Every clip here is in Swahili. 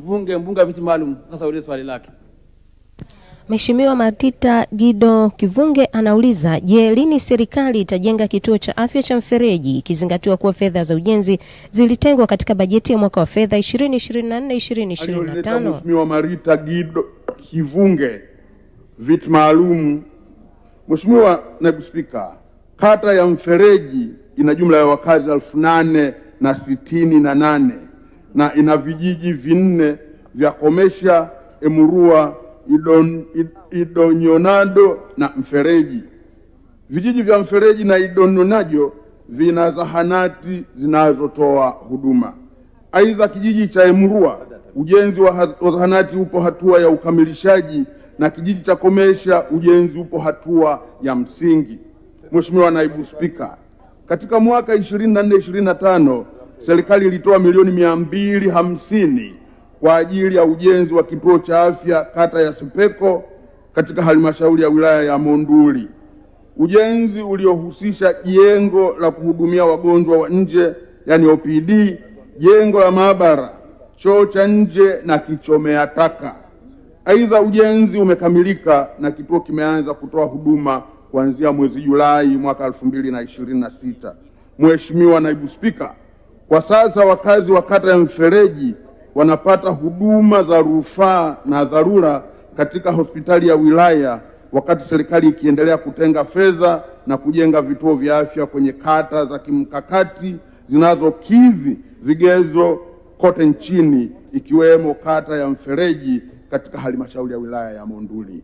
Kivunge, mbunge wa viti maalum, sasa ulize swali lake. Mheshimiwa Matita Gido Kivunge anauliza, je, lini serikali itajenga kituo cha afya cha Mfereji ikizingatiwa kuwa fedha za ujenzi zilitengwa katika bajeti ya mwaka wa fedha 2024 2025? Mheshimiwa Marita Gido Kivunge, viti maalum. Mheshimiwa Naibu Spika, kata ya Mfereji ina jumla ya wakazi 8,068 na ina vijiji 4 vya Komesha, Emurua, Idonyonado na Mfereji. Vijiji vya Mfereji na Idonyonajo vina zahanati zinazotoa huduma. Aidha, kijiji cha Emurua ujenzi wa zahanati upo hatua ya ukamilishaji na kijiji cha Komesha ujenzi upo hatua ya msingi. Mheshimiwa Naibu Spika, katika mwaka 24-25 serikali ilitoa milioni 250 kwa ajili ya ujenzi wa kituo cha afya kata ya Sepeko katika halmashauri ya wilaya ya Monduli. Ujenzi uliohusisha jengo la kuhudumia wagonjwa wa nje, yani OPD, jengo la maabara, choo cha nje na kichomea taka. Aidha, ujenzi umekamilika na kituo kimeanza kutoa huduma kuanzia mwezi Julai mwaka 2026. Mheshimiwa Naibu Spika, kwa sasa wakazi wa kata ya Mfereji wanapata huduma za rufaa na dharura katika hospitali ya wilaya, wakati serikali ikiendelea kutenga fedha na kujenga vituo vya afya kwenye kata za kimkakati zinazokidhi vigezo kote nchini, ikiwemo kata ya Mfereji katika halmashauri ya wilaya ya Monduli.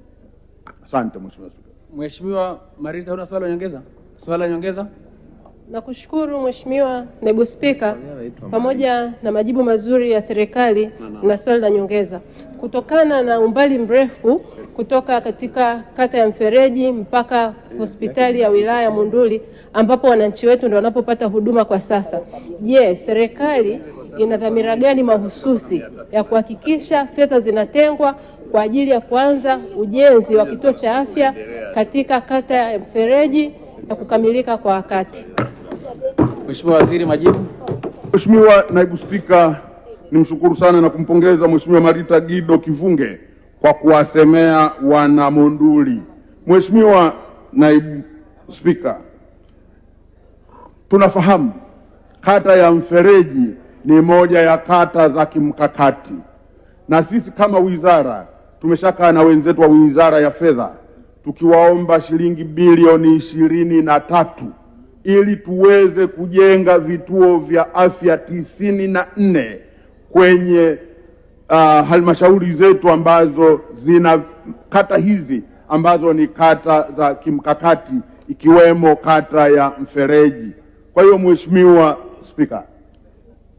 Asante Mheshimiwa Spika. Mheshimiwa Marita, una swali la nyongeza? Swali la nyongeza? Nakushukuru Mheshimiwa Naibu Spika, pamoja na majibu mazuri ya serikali na swali la nyongeza. Kutokana na umbali mrefu kutoka katika kata ya Mfereji mpaka hospitali ya wilaya Monduli ambapo wananchi wetu ndio wanapopata huduma kwa sasa, je, serikali ina dhamira gani mahususi ya kuhakikisha fedha zinatengwa kwa ajili ya kuanza ujenzi wa kituo cha afya katika kata ya Mfereji na kukamilika kwa wakati? Mheshimiwa Waziri, majibu. Mheshimiwa Naibu Spika, nimshukuru sana na kumpongeza Mheshimiwa Marita Gido Kivunge kwa kuwasemea wana Monduli. Mheshimiwa Naibu Spika, tunafahamu kata ya Mfereji ni moja ya kata za kimkakati, na sisi kama wizara tumeshakaa na wenzetu wa Wizara ya Fedha tukiwaomba shilingi bilioni 23 ili tuweze kujenga vituo vya afya 94 kwenye halmashauri zetu ambazo zina kata hizi ambazo ni kata za kimkakati ikiwemo kata ya Mfereji. Kwa hiyo Mheshimiwa Spika,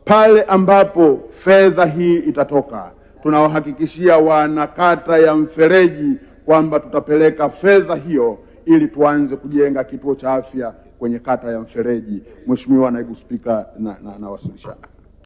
pale ambapo fedha hii itatoka, tunawahakikishia wana kata ya Mfereji kwamba tutapeleka fedha hiyo ili tuanze kujenga kituo cha afya kwenye kata ya Mfereji. Mheshimiwa Naibu Spika, na wasilisha.